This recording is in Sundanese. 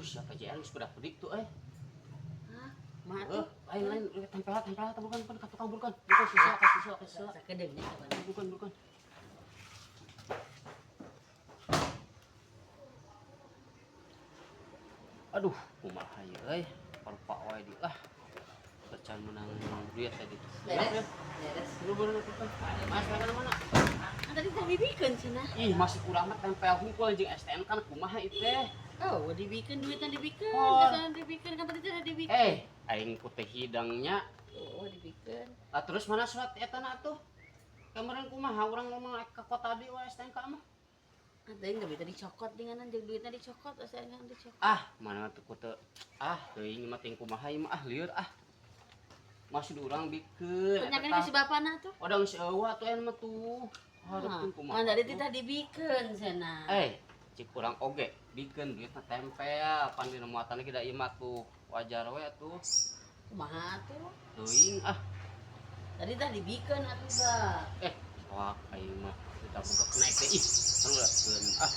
Aduh, siapa JR geus bedak-bedik tuh eh. Hah? Mah Eh, tuh. lain lain tempel tempel atau bukan bukan ka tukang bukan. Bukan sisa kasih sisa kasih sisa. Sakedeungnya kapan? Bukan bukan. Aduh, kumaha ieu euy. Parpa wae di lah. Percan menang duit tadi. Beres. Beres. Lu baru bukan. Mas mana mana? Kan tadi tah dibikeun cenah. Ih, masih kurang mah tempel hungkul jeung STN kan kumaha ieu teh. Oh, dibikeun duitna dibikeun, Oh. kasana dibikeun kan tadi teh dibikeun. Eh, aing ku teh hidangnya. Oh, dibikeun. Lah terus mana surat eta na atuh? Kemarin kumaha urang ngomong ke kota di wae STNK mah. Ada yang nggak bisa dicokot dengan jeung duitnya dicokot, asa yang dicokot. Ah, mana tuh ku teu ah teuing mah ting kumaha ieu mah ah lieur ah. Masih urang bikeun. Tanyakan ke si bapana tuh. Odang si eueuh atuh aya mah tuh. Hareupeun kumaha. Kan tadi tuh. teh dibikeun cenah. Eh, cik urang oge bikeun duitna tempel pan dina muatan ge da ieu mah tuh wajar we atuh. Kumaha tuh? Teuing ah. Tadi teh dibikeun atuh, Bah. Eh, soak aing mah kita buka naik teh ih. Terus ah.